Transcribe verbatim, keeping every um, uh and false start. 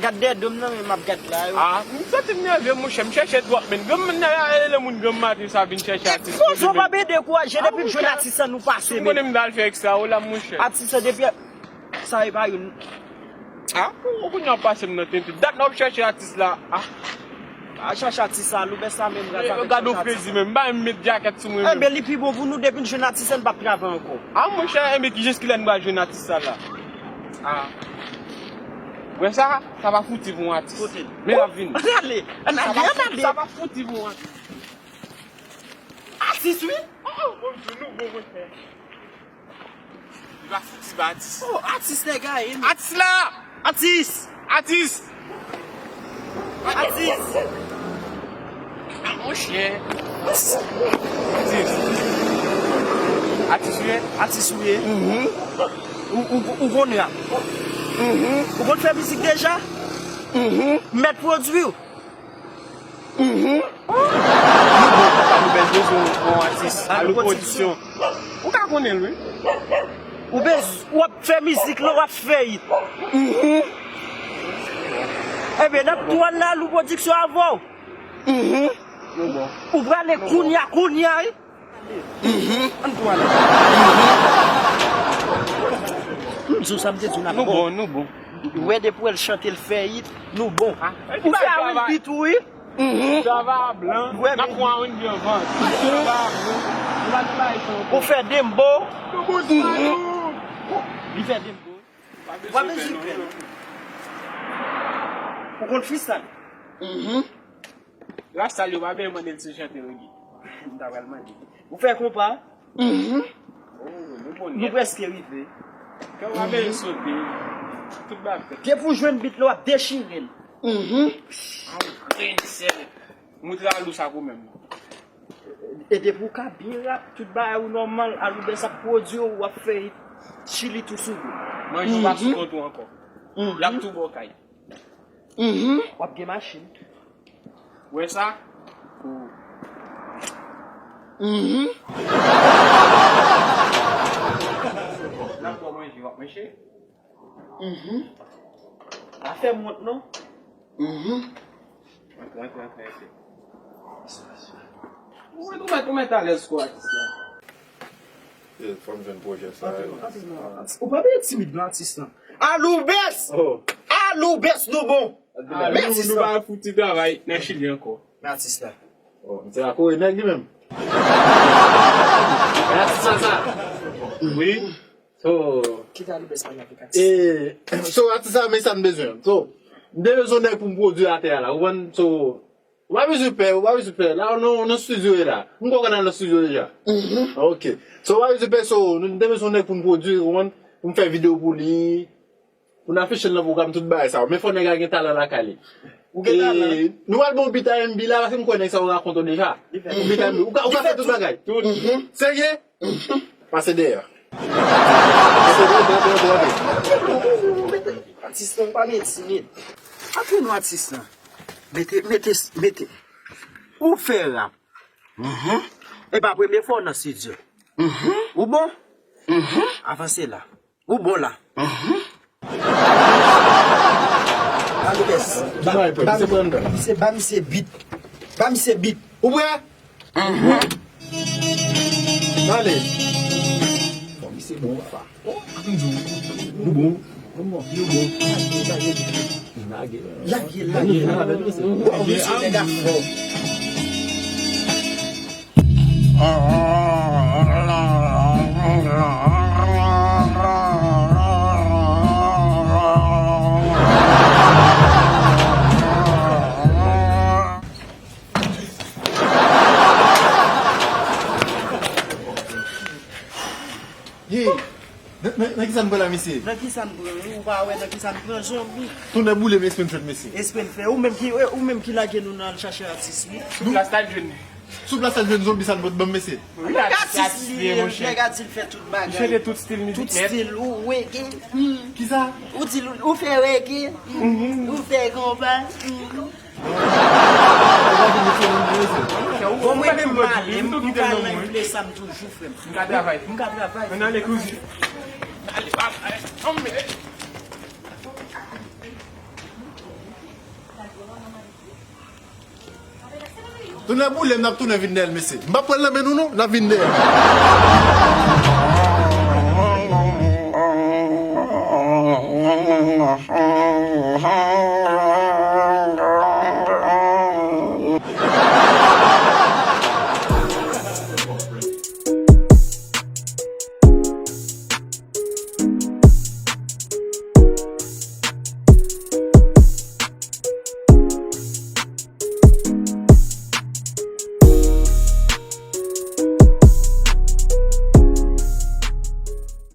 Gad dèyè do m nan, men m ap gad la yo. Ah, m santi m nève, monchè. M chèche twòp, men granm nan, lè moun granm maten sa vin chèche atis. Pozo pa byen dekouraje, depi n jwenn atis lan nou pase, men. Ou konnen m t al fè èks la, ou la, monchè. Atis lan depi, sa e pa youn. Ah, ou kounye a pase m nan tenten. Dat n ap chèche atis la. Ah. A chache atis sa, Aloubès la menm, gad sa. Gad ou fredi menm, m pa menm met djakèt sou mwen menm. Enben, li pi bon pou nou, depi n jwenn atis la, n p ap travay ankò. Ah, monchè, enben, ki jis kilè n pral jwenn atis sa la? Ah. Wè sa, sa va fouti pou yon atis. Kote l? Men l ap vini. Ann ale, ann ale, ann ale. Sa va fouti pou yon atis. Atis, wi. Oh, oh, bon, nou bon, monchè. Li pa fouti ba atis. Oh, atis nèg a ye, men. Atis la! Atis! Atis! Atis! Ah, monchè. Atis. Atis ou ye? Atis ou ye? Mhm. Ou, ou, ou konn rap? Mhm. Ou konn fè mizik deja? Mhm. Mèt pwodui w? Mhm. Nou bon, Aloubès bezwen yon atis. Alou Pwodiksyon. Ou ka konnen l, wi. Ou bez-, w ap fè mizik la, w ap fè it. Mhm. Enben, n ap tou al nan Alou Pwodiksyon avè w. Mhm. Nou bon. Ou prale kounye a, kounye a, wi. Mhm. Ann tou ale. Mhm. M di w sa m te di w la. Nou bon, nou bon. Wè depi w wè l chante, l fè it, nou bon. Ah, ou fè R and B tou, wi. Mhm. Travay a blan, n ap pran R and B an vant. Travay a blan. Nou pa gen bagay sa ankò. Ou fè dembo. Nou bon, li fè dembo. Ou pa bezwen pè, non. Ou konn freestyle? Mhm. Rasta yo pa bezwen mande l si l chante reggae. M ta pral mande. Ou fè konpa? Mhm. Oh, nou bon nèt. Nou prèske rive. Kè w pa bezwen sote. Tout bagay fèt. Depi w jwenn beat la, w ap dechire l. Mhm. Ay, grenn sèl. Moutre Alou sa pou menm. E depi w ka byen rap, tout bagay ou nòmal, Aloubès ap pwodui w, w ap fè it, Chili tou sou ou. Manje w pa sou kont ou ankò. Mhm. L ap tou ba w kay. Mhm. W ap gen machin. Wè sa? Ou. Mhm. N ap ba w manje, w ap manje. Mhm. Pa fè m wont non. Mhm. Antre, antre, antre, antre. Ou mèt, ou mèt, ou mèt alèz ko atis la. E, fò m jwenn pwojè sa yo. Antre non, antre non, atis. Ou pa byen timid non, atis lan. Aloubès! Oh. Aloubès, nou bon. Men atis lan. Nou pa fouti travay nan Chili ankò. Men atis la. Oh, m se la kore nèg li menm. Men atis la sa. Wi. So, kite Aloubès pale avèk atis. E, so, atis sa, men sa n bezwen. So, m te bezwen nèg pou m pwodui atè a la. Ou konprann? So, ou pa bezwen pè, ou pa bezwen pè. La, nou, nou nan estidyo la. M kwè w konn al nan estidyo deja. Mhm. Ok. So, ou pa bezwen pè, so, nou te bezwen nèg pou n pwodui, ou konprann? Pou m fè videyo pou li, pou n afiche l nan pwogram, tout bagay sa yo. Men fò nèg la gen talan lakay li. Ou gen talan. E, nou pral ba w beat R and B la, paske m kwè nèg sa yo rakonte w deja. Li fè. Beat R and B. Ou ka, ou ka fè tout bagay. Tout. Mhm. Serye? Pase dèyè. Atis lan pa gen timid. Apre nou atis lan. Mete, mete, mete. Ou fè rap. Mhm. E pa premye fwa w nan estidyo. Mhm. Ou bon? Mhm. Avanse la. Ou bon la. Mhm. Aloubès. Ba, ba, misye, ba misye beat. Ba misye beat. Ou prè? Mhm. Ale. Bon, misye bon, papa. Oh, nou bon. Nou bon. Nou bon. Nou bon. Lage. Lage, lage. Bon, misye nèg a fò. Hey, nan, nan, nan kisa n pran la, mesye? Nan kisa n pran, wi? Ou pa wè nan kisa n pran, zonbi? Tonnè boule m, espre n fèt, mesye. Espre n fè. Ou menm ki, ou menm ki lage nou nan al chache atis, wi. Sou plas la, jwenn. Sou plas la, jwenn zonbi sa n pot ban m, mesye. Wi, nèg atis li ye, monchè. Nèg a di l fè tout bagay. Li chante tout stil mizik nèt. Tout stil, ou reggae. Kisa? Ou di l, ou fè reggae. Ou fè konpa. Bon, mwen menm m ale, m ka al nan yon plas sa m toujou, frè m. M ka travay. M ka travay. Ann ale, kouzin. Ale, papa, ale, ann mete. Tounen boule m, n ap tounen vin dèyè l, mesye. M p ap pran l nan men nou, non, n ap vin dèyè l.